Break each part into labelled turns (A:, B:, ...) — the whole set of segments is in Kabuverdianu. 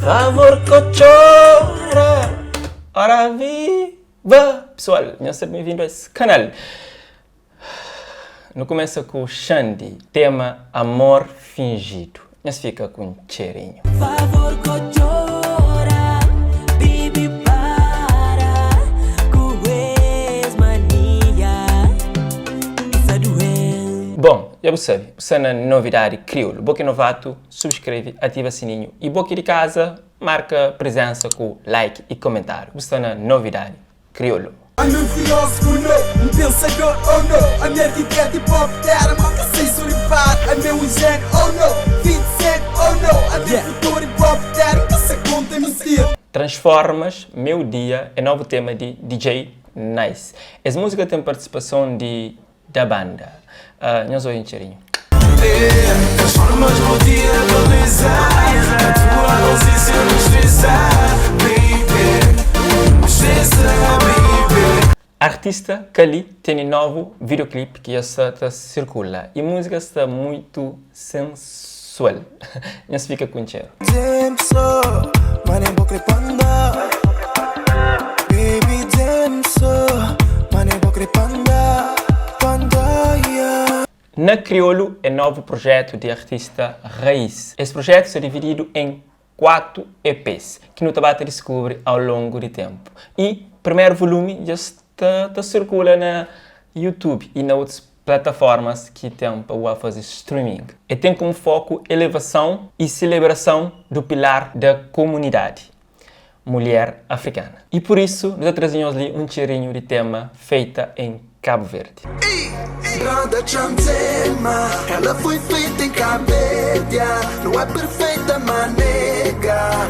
A: Favor ko txora Ora viva Pessoal, nhos ser benvindu a es kanal Nu kumesa ku Xandy, tema Amor Finjidu Nhos fika ku un txerinhu.
B: Favor ko txora, baby para ku es mania Sa duen.
A: Bom, dja bu sabe, bu sta na Novidadi Kriolu. Bo ki é novatu, subskreve, ativa sininhu y bo ki di kaza, marka prizensa ku like y komentáriu. Bu sta na Novidadi Kriolu.
C: Ami um filósofo no, um pensador oh no Ami arquiteto hip hop terra, ma ka sei so ripar Ami é um gênio oh no, 50 cent oh no Ami é futuro hip hop terra, ka sa conta mentira.
A: Transformas Meu Dia é novu tema di DJ Nice. Es múzika ten partisipason di Da Banda. Nhos obi un txerinhu.
C: Transformas meu dia beleza A tua ausência me estressa Baby, me estressa baby
A: Artista Kali tene novu videoclip ki dja sta ta sirkula y múzika sta muitu sensual. Nhos fika ku un txeru. Na Kriolu é novu projetu di artista Raiz. Es projetu sta divididu en 4 EPs ki nu ta ba ta diskubri au longu di tenpu. Y primeru volumi dja sta ta sirkula na YouTube y na otus plataformas ki ten pa bu ba faze streaming. E ten komu foku elevason y selebrason du pilar da komunidadi, mulher afrikana. Y pur isu nu ta traze nhos li un txerinhu di tema Feita em Cabo Verde.
C: Brother txan tema Ela foi feita em Caberdia Não é perfeita ma nega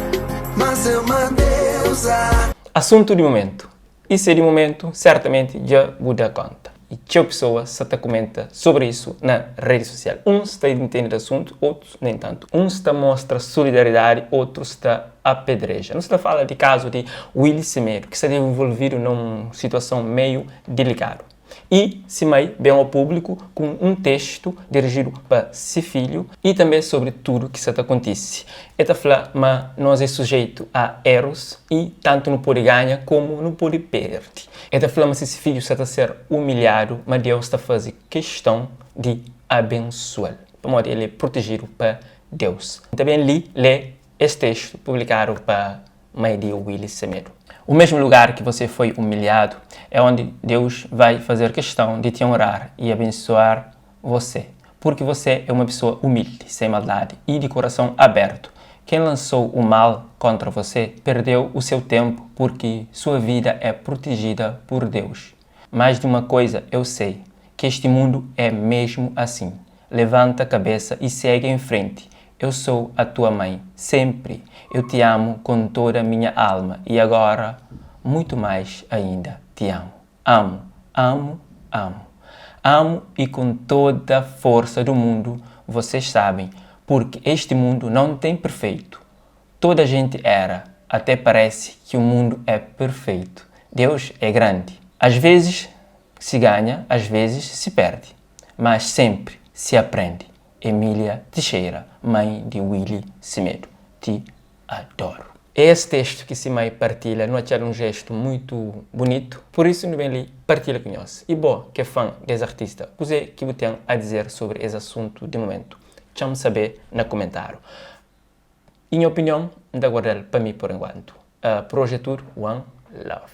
C: Mas é uma deusa.
A: Asuntu di mumentu, I se di mumentu, sertamenti dja bu da konta. I txeu pesoa sa ta kumenta sobri isu na redi sosial. Uns ta intende di asuntu, otus nen tantu. Uns ta mostra solidaridadi, otrus ta apedreja. Nu sta ta fala di kazu di Willy Semedo, ki sta envolvidu na un situason meiu dilikadu. I si mai ben ao públiku ku un testu dirijidu pa si filhu i tanbê sobri tudu ki sa ta kontise. E ta fla ma nos é sujeitu a erus i tantu nu pode ganha komu nu pode perde. E ta fla ma si si fidju sa ta ser umilhadu ma Deus ta faze keston di abensua-l pamodi el é protejidu pa Deus. N ta ben li lé es testu publikadu pa Mãe de Willy Semedo. O mesmo lugar que você foi humilhado é onde Deus vai fazer questão de te honrar e abençoar você, porque você é uma pessoa humilde, sem maldade e de coração aberto. Quem lançou o mal contra você perdeu o seu tempo porque sua vida é protegida por Deus. Mais de uma coisa eu sei, que este mundo é mesmo assim. Levanta a cabeça e segue em frente. Eu sou a tua mãe, sempre. Eu te amo com toda a minha alma e agora, muito mais ainda, te amo. Amo, amo, amo. Amo e com toda a força do mundo, vocês sabem, porque este mundo não tem perfeito. Toda a gente erra, até parece que o mundo é perfeito. Deus é grande. Às vezes se ganha, às vezes se perde, mas sempre se aprende. Emília Teixeira, mãe de Willy Semedo. Te adoro. É es testu ki si mai partilha, nu atxal un jestu muitu bunitu, pur isu nu ben li partilha ku nhos. I bo ki é fan des artista, kuzê ki bu ten a dizer sobri es asuntu di mumentu? Txam sabê na kumentáriu. I nha opinion, N ta guarda-l pa mi por enkuantu. Por oji é tudu, one love.